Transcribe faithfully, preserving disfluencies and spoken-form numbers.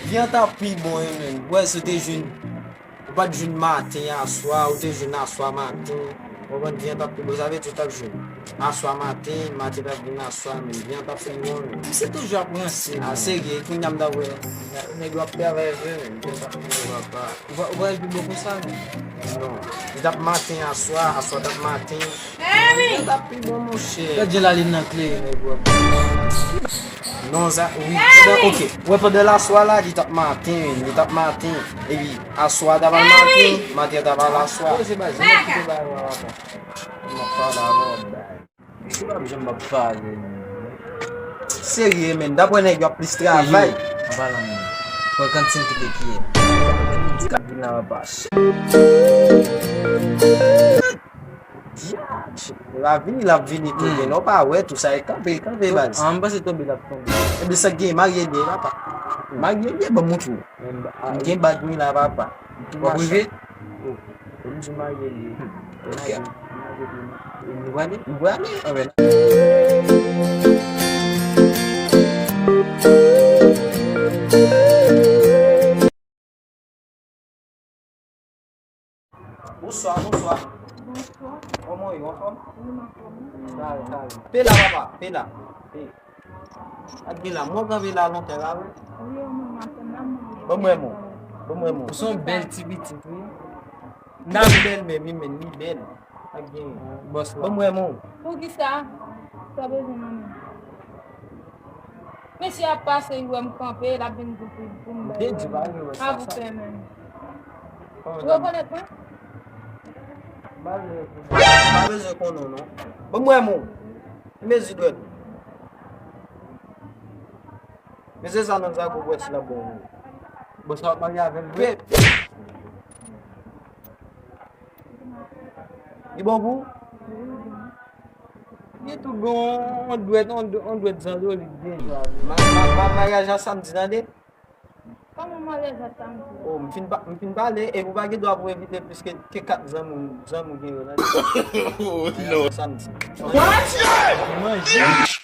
Vi an t ap pi bon wi, menn. Wè, si w te jwenn, ou pa t jwenn maten aswa, ou te jwenn aswa maten. Ou konprann, vi an t ap pi bon. Sa vle di ou t ap jwenn aswa maten, maten t ap vin aswa, menn. Vi an t ap pi bon, menn. Misye toujou ap ranse, a, menn. Serye, kounye a m t ap wè nèg yo ap travay vre, menn. Vi an t ap pi bon, papa. Ou pa, ou pa pi bon konsa, menn. Non. Li t ap maten aswa, aswa t ap maten. Li t ap pi bon, monchè. Gad jan lalin nan klere, nèg yo ap. Non, sa, wi. Pandan, ok. Wè, pandan laswa la, li t ap maten, li t ap maten. Epi, aswa t ap al maten, maten t ap al aswa. Poze baz, jan m ap kite bagay la, papa. M ap pale avè w, baz. Misye p ap janm p ap pale, menn. Serye, menn. Dapre nèg yo ap plis travay. Yo, an palan, menn. Pran kantin kite kiyè. Kap vin la, papa. Dyaj. L ap vini, l ap vini tou, hmm, menn. Ou pa wè tou sa e kanpe, kanpe, baz. An, m panse tonbe, l ap tonbe. Epi sa k gen, marye li ye, papa. Marye li ye, ban m montre w. M gen bag mwen la, papa. W ap rive? Oh, m di marye li ye. Hmm. Ok. Marye li ye. Nou prale? Nou prale? Anben. Bonswa, bonswa. Bonswa. Kòman w ye, w anfòm? Wi, m anfòm. Kare, kare. Pe la, papa, pe la. Pe. Ak gen la, mwen kanpe la lontan la, wi. Wi, mwen, m ap tann la, mwen. Ban m wè, mon. Ban m wè, mon. Ou se yon bèl ti pitit, wi. N a bèl, men, men, men, li bèl. Ak gen. Bòs la. Ban m wè, mon. Poukisa? Sa bezwen nan men. Mesye ap pase, li wè m kanpe, l ap vin pou, pou, pou m bay. M te di pa gen wè sa. Avou sa. Fè menm. Ou rekonèt mwen? Pa bezwen konnen, non. Ban m wè, mon. Mezi dwèt. Mesye sa nan zago bwè ti la bon. Bon, sa w ap marye avè l vre? Pe. Li bon pou ou? Li tou gen yon dwèt, yon dwèt zandolit gen. Ma, ma, ma, maryaj la samdi, tande? Kòman maryaj la samdi? Oh, m fin pa, m fin pale, epi ou pa gen dwa pou envite plis ke, ke kat zanmi w, zanmi w gen yo, tande? Oh, non. Samdi. Manje!